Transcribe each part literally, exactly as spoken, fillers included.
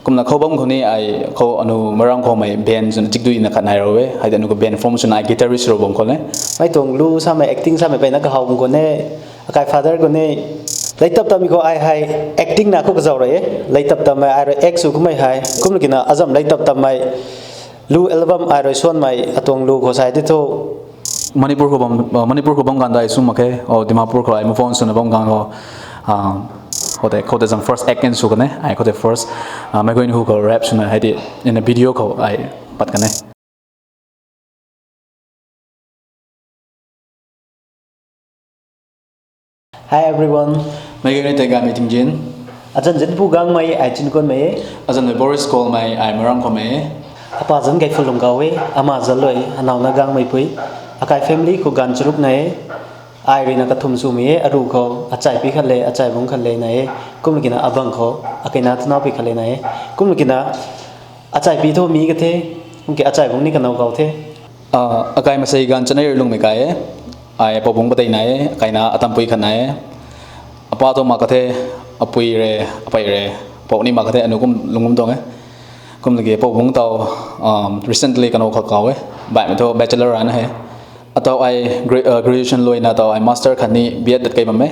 Kumna khou bam khou ni ai khou anu Maram khou mei band swna chikdui na khat nai rou e. Hei de anu khou band form swna ai guitarist rou bam khou ne. Mei tuang lu samei acting samei peyna kahaw bam khou ne. Akai father khou ne. Leitap tam khou ai hei acting na khou kazau rei e. Leitap tam mei ai rui act sw kumei hei. Kumna kina azam leitap tam mei lu album ai rui suan mei atuang lu khou sai ti thu. Manipur khou bam, uh, Manipur khou bam ganv dai sw mak khe, oh, Dimapur khou ai move on swna bam ganv khou, uh, khou tei, khou tei zam first act in sw kan e, ai khou tei first, uh, mei guay ni hu khou rap swna hei di, in a video khou ai pat kan e. Hi everyone. Mei guay ni tei Gaymei Tingzin. Azan zin pu gang mei ai chin kuan mei e. Azan mei Boris Kawl mei ai Maram khou mei e. Apa zan Gayphulung Kaw e, ama zan lui, anau na gang mei pui. Akai family khou ganv charuk na e. Ai rui na kathum sw mei e, aru khou, achai pi khat le, achai bung khat le na e. Kumna kina abang khou, akai na tuna pi khat le na e. Kumna kina, achai pi thu mi ka the, kumki achai bung ni kanau kau the. Ah, akai masei ganv chanei rui lung mei kai e. Ai pou bung patei na e, akai na atam pui khat na e. Apa thu ma ka the, apui re, apai re, pou ni ma ka the, anu kum lung kum tuang e. Kum lagi pou bung tau, um, recently kanau khou kau e. Bai mei thu bachelor ana he. Atau ai gra-, uh, graduation lui na tau ai master khat ni B Ed dat kai bam e.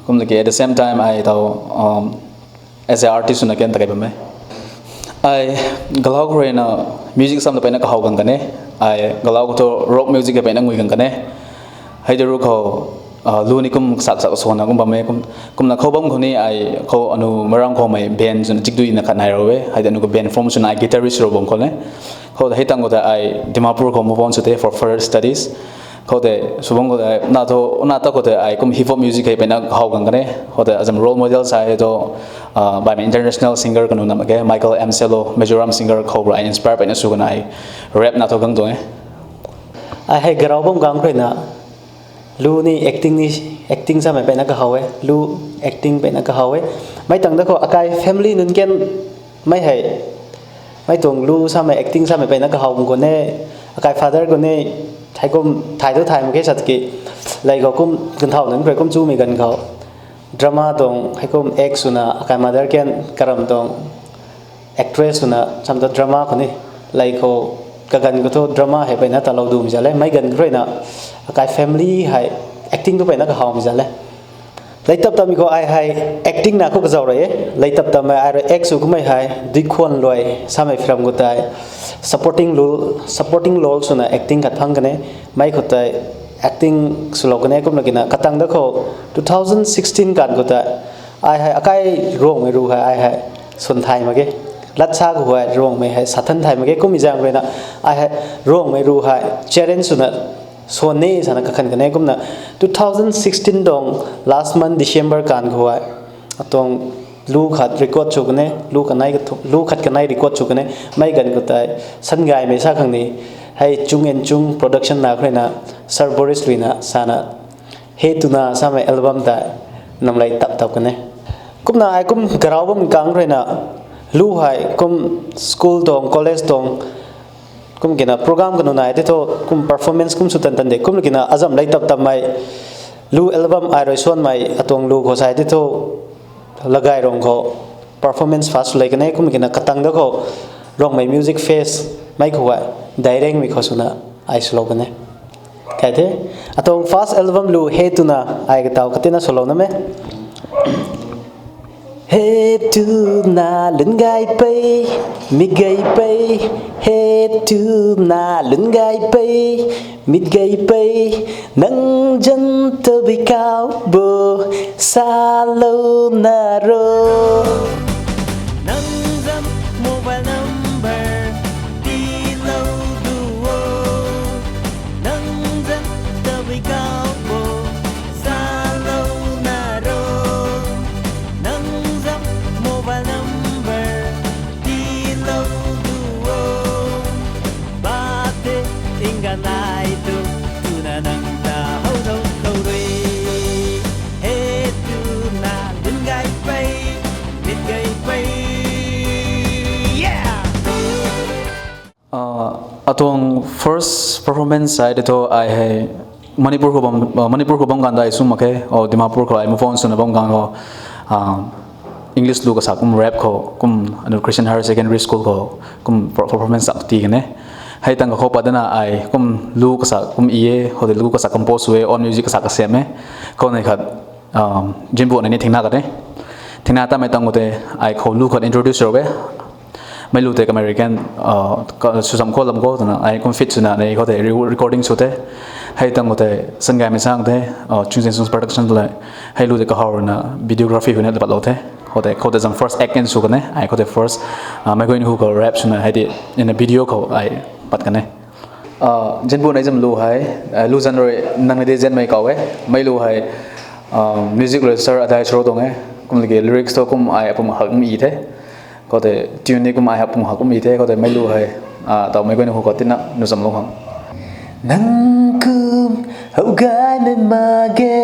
Kum lagi at the same time ai tau, um, as a artist swna ken ta kai bam e. Ai galau khou rui na music sam ta peyna kahaw gang kan e. Ai galau khou thu rock music ta peyna ngui gang kan e. Hei de ru khou, ah, lu ni kum sak sak sw na kum bam e, kum, kumna khou bam khou ni ai khou anu Maram khou mei band swna chikdui na khat nai rou e. Hei de anu khou band form swna ai guitarist rou bam khou ne. Khou hei tang khou ta ai Dimapur khou move on sw the for further studies. Khou tei, sw bam khou tei, na thu, na ta khou tei ai kum hip hop music hei peyna kahaw gang kan e. Khou tei azam role model sai thu, ah, bai mei international singer kanu na mak khe, Michael Ansello, Mizoram singer khou rui ai inspire peyna sw kan ai rap na thu gang tuang e. Ai hei garau bam gang khou rui na, lu ni acting ni, acting samei peyna kahaw e, lu acting peyna kahaw e. Mei tang da khou akai family nunc ken mei hei, mei tuang lu samei acting samei peyna kahaw bam khou ne, akai father khou ne, thei kum, thei thu thei mak khe sat ki, lei khou kum, ganthau nunc khou rui kum chumei ganv khou. Drama tuang, hei kum act swna, akai mother ken karam tuang, actress swna, sam ta drama khou ni, lei khou, kaganv khou thu drama hei peyna talou dumei zat le, mei ganv khou rui na, akai family hei, acting thu peyna kahaw mei zat le. Leitap tam khou ai hei acting na khou kazau rei e. Leitap tam mei ai rui act sw kumei hei, Duikhwan Luai samei film khou tei supporting role, supporting role swna acting khat phang kan e. Mei khou tei acting swlou kan e, kumna kina katang da khou two thousand sixteen kan khou tei ai hei akai Ruangmei ru hei ai hei swn thay mak ge. Latsa khou hei Ruangmei hei sathan thay mak ge, kummei zaeng rui na ai hei Ruangmei ru hei challenge swna swan ni sana kakhan kan e. Kumna two thousand sixteen tuang last month December kan khou ai atuang lu khat record sw kan e, lu kanei kathu-, lu khat kanei record sw kan e. Mei ganv khou tei Sangaymei sa khang ni, hei Chung and Chung Production na khou rui na, Sir Boris lui na sana, Hey Tuna samei album tei namlei tap tap kan e. Kumna ai kum garau bam kang rui na, lu hei kum school tuang, college tuang, kum kina program kanu nai ti thu, kum performance kum sw tan tan de, kum kina azam leitap tam mei, lu album ai rui suan mei, atuang lu khou sai ti thu, Lagairong khou performance first sw lei kan e, kum kina katang da khou, Ruangmei Music Fest, mei khou ai, Dairengmei khou swna, ai swlou kan e. Kai the, atuang first album lu Hey Tuna, ai katau katina swlou na me. Hey Tuna lun gay pei, mit gay pei, Hey Tuna lun gay pei, mit gay pei, nang zan tabui kau bo, salou na ro. Nang zan mobile number tilou du o. Nang zan tabui kau bo, salou na ro. Nang zan mobile number tilou du o. Bate ingganai tu, tuna nang ta hou dou kou rui. Hey Tuna lun gay pei, mit gay pei. Yeah! Ah, atuang first performance ai de thu ai hei Manipur khou bam, ah, Manipur khou bam ganv dai sw mak khe, oh, Dimapur khou ai move on swna bam ganv khou, ah, English lu kasa kum rap khou kum anu Christian Higher Secondary School khou kum performance sak ti kan e. Hei tang khou pat dana ai kum lu kasa kum e, hou de lu kasa compose sw e, own music kasa kasem e. Khou nei khat Jinbu nei ni thingna khat e. Thingna tamei tang khou tei ai khou lu khat introduce sw e. Mei lu tei kamei rui kan swsam khou lam khou twna ai kum fit swna nei khou tei recording sw the. Hei tang khou tei Sangaymei Sang the, Chungzen Songs Production le. Hei lu tei kahaw ruina videography huina patlou the. Khou tei khou tei zam first act kan sw kan e. Ai khou tei first meic guayna hu khou rap swna hei di in a video khou ai pat kan e. Jinbu nei zam lu hei, lu zan rui Nangna De Zianmei kaw e. Mei lu hei music rui Sir Adai Sro tuang e. Kum laki lyrics thu kum ai apum hak kum e the. Khou tei tune ni kum ai apum hak kum e the. Khou tei mei lu hei taw meic guayna hu khou tina nu zamlou khang. Nang kum howgaymei mak ge,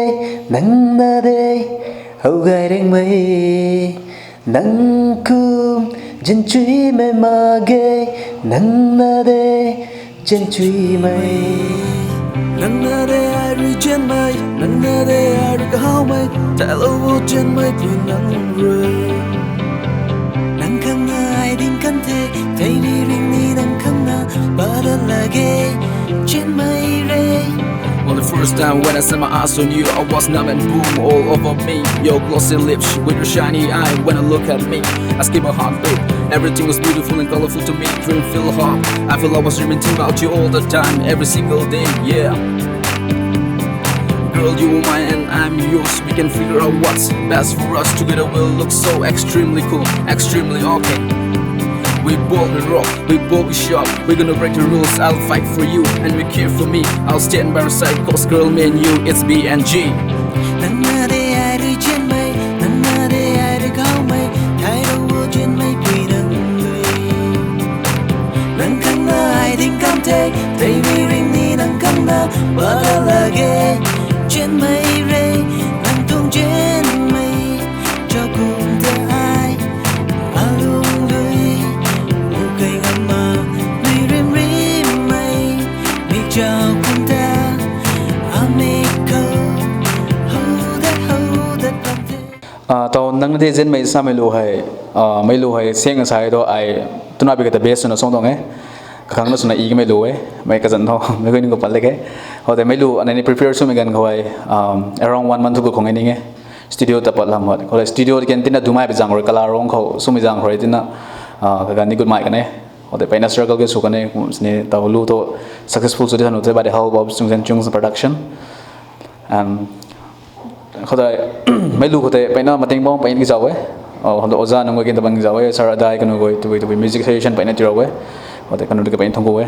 Nangna De howgay ringmei. Nang kum zinchuimei mak ge, Nangna De zinchuimei. Nangna De ai rui zianmei, Nangna De ai rui kahawmei, tailou zianmei pui nang rui. Nang khang na ai ding kan the, theini ringni nang khang na, bada lage, zianmei re. On the first time when I set my eyes on you, I was numb and boom all over me. Your glossy lips with your shiny eye when I look at me. I skip a heartbeat. Everything was beautiful and colorful to me. Dream feel hot. I feel I was dreaming about you all the time, every single day, yeah. Girl, you are mine and I'm yours. We can figure out what's best for us. Together we'll look so extremely cool, extremely okay. We both will rock, we both will shop. We're gonna break the rules. I'll fight for you and you care for me. I'll stand by your side, 'cause girl, me and you, it's B and G. Nangna De ai rui zianmei, Nangna De ai rui kahawmei, tailou zianmei pui nang rui. Nang khang na ai ding kan the, theini ringni nang khang na, bada lage, zianmei re, nang tuang zianmei, zauc kum ta ai, alung lui, mukei ngam mak, lui rim rimmei, mik zauc kum ta, amik khou, how that, how that kan the. Taw Nangna De Zianmei samei lu hei, mei lu hei sang sa e tu ai twna bi kata best swna song tuang e. Kakhang na swna i kamei lu e, mei kazan tho meic guayna khou pat le ke. Hou tei mei lu anei ni prepare swmei ganv khou hei, around one month thu khou khang e ning e. Studio ta pat lam hot khou le studio kan tina dumei bi zang rui kala rong khou swmei zang khou rui tina kaganv ni gutmei kan e. Hou tei peyna struggle ke sw kan e, kum sini taw lu tu successful sw di than u the by the help of Chungzen Chungs Production. Khou tei mei lu khou tei peyna mating bang peyna ki zauc e. Hou tei oza nunc guay kin ta bang zauc e, Sir Adai kanu guay tabui tabui music suggestion peyna tirou e. Hou tei kanu ta peyna thang khou e.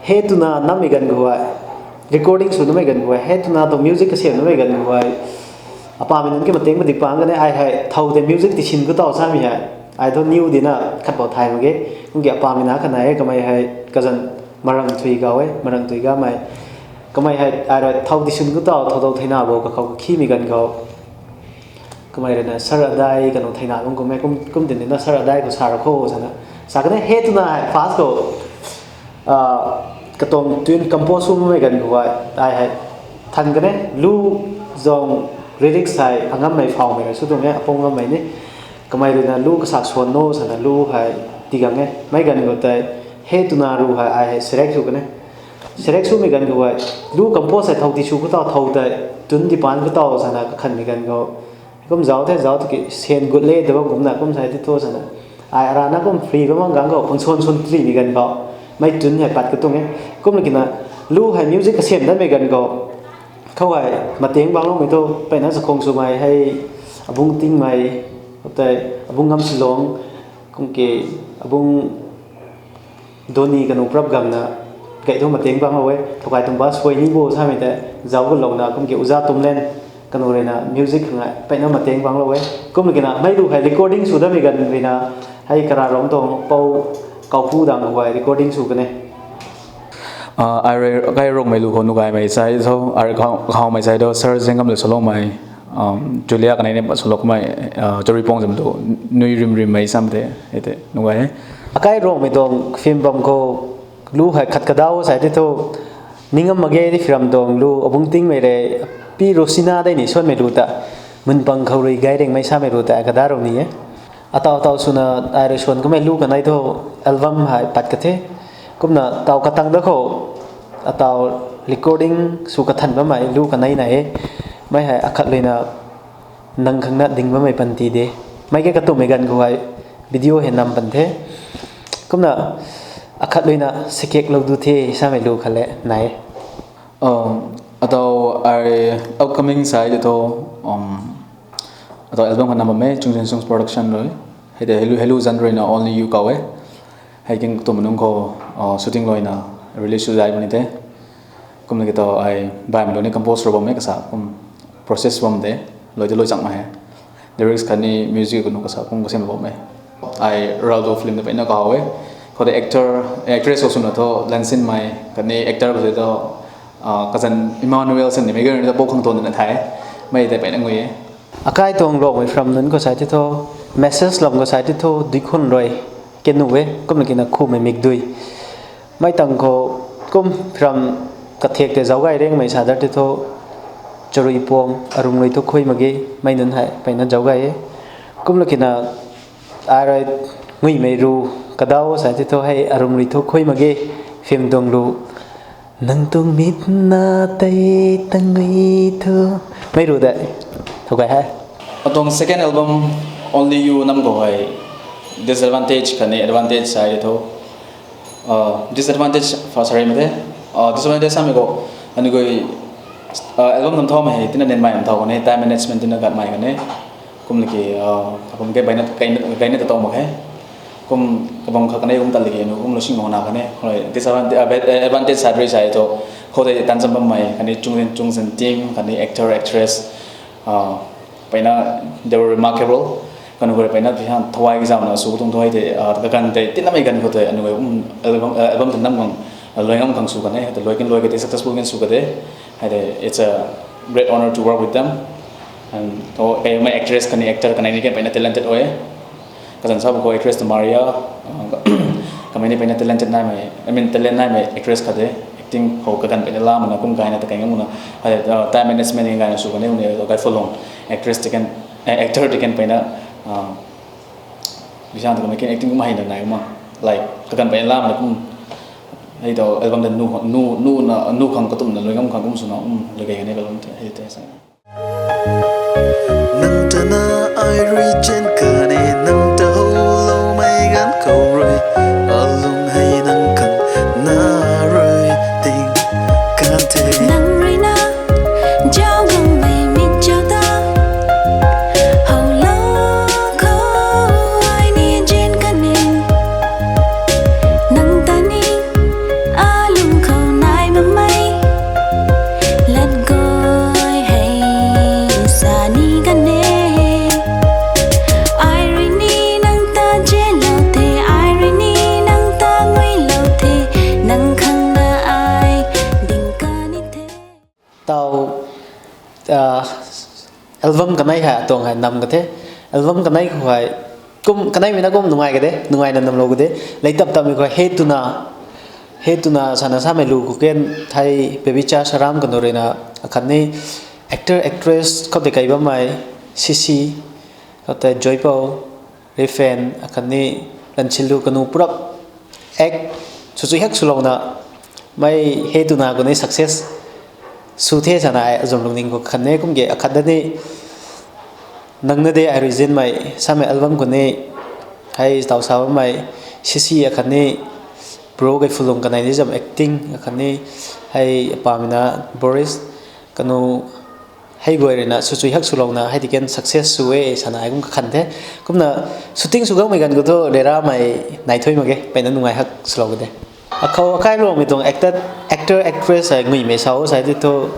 Hei twna nammei ganv khou e, recording sw namei ganv khou e, hei twna tu music kasiam namei ganv khou e, apamei nunc ki mating madik pang kan e. Ai hei thow tei music tisin khou taw samei hei, ai thu new dina khat pou thay mak ge. Kum ki apamei na khat nai e, kamei hei kazan Marang Thui kaw e, Marang Thui Gamei. Kamei hei ai rui thow tisun khou taw thow thow theina bo kakhou kakhimei ganv khou, kamei ruina Sir Adai kanu theina bam kum e, kum kum tin dina Sir Adai khou sa ra kho sana sa kan e. Hei twna hei first khou katuang tune compose swmei ganv khou e, ai hei than kan e, lu zang lyrics hei angammei phaumei rui sw tuang e, apung ngammei ni. Kamei ruina lu kasa swan no sana lu hei tigang e. Mei ganv khou tei hei twna ru hei ai hei select sw kan e. Select swmei ganv khou e, lu compose hei thow tisu khou taw thow tei tun tipan khou taw sana kakhanmei ganv khou, kum zauc the, zauc tu ki sen gut le ta bam kumna kum sa e ti thu sana, ai arana kum free bam gang khou pang swan swan trimei ganv khou, mei tun hei pat katuang e. Kumna kina lu hei music kasiam danmei ganv khou, khou hei mating bangloumei thu peyna chakhwang swmei hei, Abung Tingmei, tei Abung Ngamsilong, kum ki Abung Doni kanu prap gamna gay thu mating banglou e. Thokai tuang ba suai ni bo samei tei zauc gutlouna kum ki Uza Tumlen kanu ruina music khang e peyna mating banglou e. Kumna kina mei lu hei recording sw damei ganv ruina hei Kara Rongtong pou Kaupu dang khou e recording sw kan e. Ai rui kai Rongmei lu khou nuh gaymei sai tho, ai rui kahawmei sai tho, Sir Zengamlou swloumei, Julia kanei ni pat swlou kamei, Chari Pongzam tu nui rim rimmei sam tei, hei tei nuh gay e. Akai Rongmei tuang film bam khou lu hei khat kadau sai ti thu, Ningam Mak Ge ti film tuang lu Abung Tingmei rui, Pi Rosina dei ni suanmei lu ta, Munpang Khou Rui Gay Ringmei samei lu ta kadau rou ni e. Ataw taw swna ai rui suan kamei lu kanei thu album hei pat ka the. Kumna taw katang da khou ataw recording sw kathan bammei lu kanei na e. Mei hei akhat luina nang khangna ding bammei panty de. Mei ke katumei ganv khou hei video hei nam pan the. Kumna akhat luina sikek lou du the samei lu khat le nai. Um, ataw ai upcoming sai de tho, um, ataw album kha nam bam e, Chungzin Songs Production rui. Hei de helu helu zan ruina Only You kaw e. Hei king katum nung khou, uh, shooting luina release sw zai puni the. Kumna ki taw ai baihmei lu ni compose rou bam e kasa kum process bam de, loi de loi changmei hei. Lyrics khatni music kanu kasa kum kasem bam e. Ai Raldo film de peyna kaw e. Khou de actor, actress khou swna tho Lansinmei, khatni actor khou tho, ah, kazan Emmanuel sin ni mei gari ta pou khang ton na thai. Mei de peyna ngui e. Akai tuang Rongmei from nunc khou sai ti tho, message lam khou sai ti tho, dui khun rui kenu e, kumna kina khumei mikdui. Mei tang khou kum from kathek tei zauc gay rengmei sa dar ti tho, charui puang, arung rui thu khui mak ge, mei nunc hei peyna zauc gay e. Kumna kina ai rui nguimei ru kadau sai ti tho hei arung rui thu khui mak ge, film tuang lu. Nang tuang mitna tei tangui thu. Mei ru de. Thu kai hei. Atuang second album Only You nam khou hei disadvantage khatni advantage sai de tho. Uh, disadvantage fa sari mei the. Uh, disadvantage samei khou, anigui, uh, album nam thau mei hei tina nenmei nam thau kane, time management tina gatmei kane. Kum laki, uh, kabam ke baina, kaina, kaina ta tau mak khe. Kum kabam kha kane kum tat laki nu kum lu sing mak na kane. Khou disadvantage, uh, advantage sai rui sai tho. Khou de tan cham bammei kane, Chungzin, Chungzin team kane, actor, actress, uh, peyna they were remarkable. Kanu khou rui peyna ti han thawai exam na su tung thawai te, ah, kaganv tei tinamei ganv khou tei anu khou, um, album, ah, album tei nam khang, ah, loi ngam khang sw kan e, hei tei loi kin loi ka tei successful kin sw ka tei, hei tei it's a great honor to work with them. And tho, kei mei actress khatni actor kanei ni ken peyna talented oi. Kazan sa bu khou actress tu Maria, ah, kamei ni peyna talented naimei, I mean talent naimei actress khat de, acting khou kaganv peyna lam na kum kaina ta kai ngam na, hei, ah, time management ni kaina sw kan e, uni kai follow actress tei ken, eh, actor tei ken peyna, ah, bisang ta kamei ken acting kum hei na nai ma, like kaganv peyna lam na kum, hei tho album tei nu, nu, nu na, nu khang katumna loi ngam khang kum sw na, um, loi kai kan e album tei, hei tei sa. Nang tana ai rui chen kane, nang ta hou lou mei ganv khou rui, alung hei nang khang na rui ting kan the. Nang rui na, zauc guangmei mit zauc ta, hou lou khou ai ni chen kane. Nang ta ni, alung khou nai bammei, lat gay hei sa ni kan e. Ai rui ni nang ta zenlou the, ai rui ni nang ta nguilou the, nang khang na ai ding kan ni the. Taw, ah, album kanei hei atuang hei nam ka the. Album kanei khou hei, kum, kaneimei na kum nungai ka de, nungaina namlou ka de. Lei tap tapmei khou hei tuna, hei tuna sana samei lu khou ken thei Baby Cha Saram kanu rui na, akhatni actor, actress khou tei kai bammei, Sisi, khou tei Joypou, Rifen, akhatni Lansilu kanu purap act swchui hak swlouna, mei hei tuna khou ni success sw the sana ai azam lungning khou khan e. Kum ge akhat da ni, nang na de ai rui zinmei samei album khou ni, hei taw sa bammei, Sisi akhatni, Bro Gaifulung kanei ni zam acting akhatni, hei pamei na Boris, kanu hei guay rui na swchui hak swlouna hei ti ken success sw e sana ai kum kakhan the. Kumna shooting sw gangmei ganv khou thu rera mei nai thui mak ge, peyna nungai hak swlou ka de. Akhou akai Rongmei tuang actor, actor, actress hei nguimei sa o sai ti thu,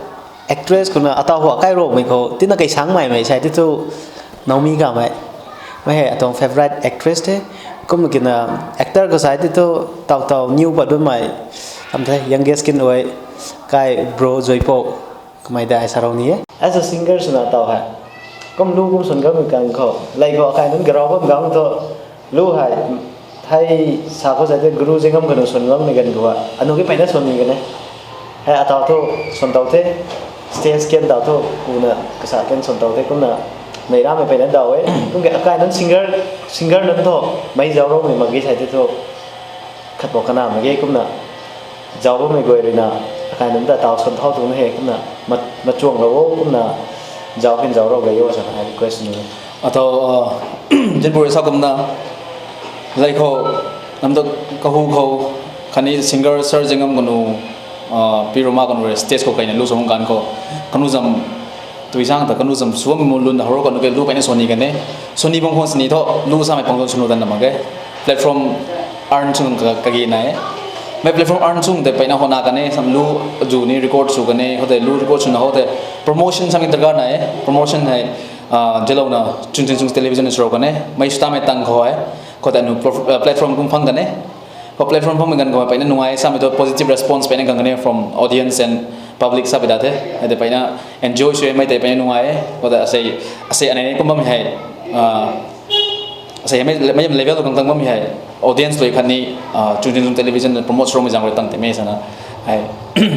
actress khou na ataw khou akai Rongmei khou tina kei sangmei mei sai ti thu, Naomi Kamei. Mei hei atuang favourite actress the. Kum kina actor khou sai ti thu, taw taw new pat bammei, am the youngest kin oi, kai Bro Joypou. Kamei dai sa rou ni e. As a singer swna taw hei, kum lu kum swn gammei ganv khou, lei khou akai nunc garau bam ganv thu, lu hei, thei sa khou sai ti guru zingam kanu swn gammei ganv khou, anu ki peyna swn ni kan e. Hei ataw thu swn taw the, stage ken taw thu, kuna kasa ken swn taw the, kumna Mei ramei peyna daw e. Kum ke akai nunc singer, singer nunc thu, mei zauc roumei mak ge sai the thu, khat bo kana mak ge kumna, zauc bammei guay ruina, akai nunc ta taw suan thau tuang he kumna, ma, machuang lou o kumna, zauc khin zauc rou gay o sa ai request ni. Atau, uh, Jinpur sa kumna, zai khou, nam tu kahu khou, khatni singer Sir Zingam kanu, uh, Pi Roma kanu re stage khou kaina lu sa hung kan khou, kanu zam, tui sang ta kanu zam suam mu lun haro kanu ke lu peyna soni kane. Soni bang khon sini tho, lu samei pang zon sunu dan na mak ge. Platform earn chung ka, kagi na e. Mei platform earn chung te peyna hona kane, sam lu zu ni record su kane, khote lu record suna khote promotion samei darkar na e. Promotion hei, ah, jalouna Chungching Chungching television sro kane. Mei suta mei tang khou e. Khote nu prof-, ah, platform kum phang kane. Khou platform phang mei ganv khou peyna nungai samei thu positive response peyna gang kane from audience and public sa pi da the. Hei te peyna enjoy sui mei te peyna nungai. Khote asei, asei anei kum bammei hei, ah, asei mei, mei level khang tang bammei hei, audience lui khatni, ah, Chungching Chungching television promote sro mei zang rui tang te mei sana. Hei,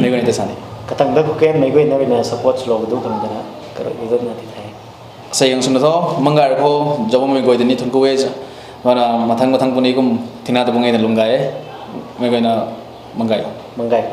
mei guay te sani. Katang da khou ken mei guayna ruina support swlou du khang tana, karui du na ti the. Asei yang swna tho, Manggay khou, zauc bammei guay tei ni thuanc ku e, mana mathang mathang puni kum thingna ta bung e na lung gay e, mei guayna Manggay. Manggay.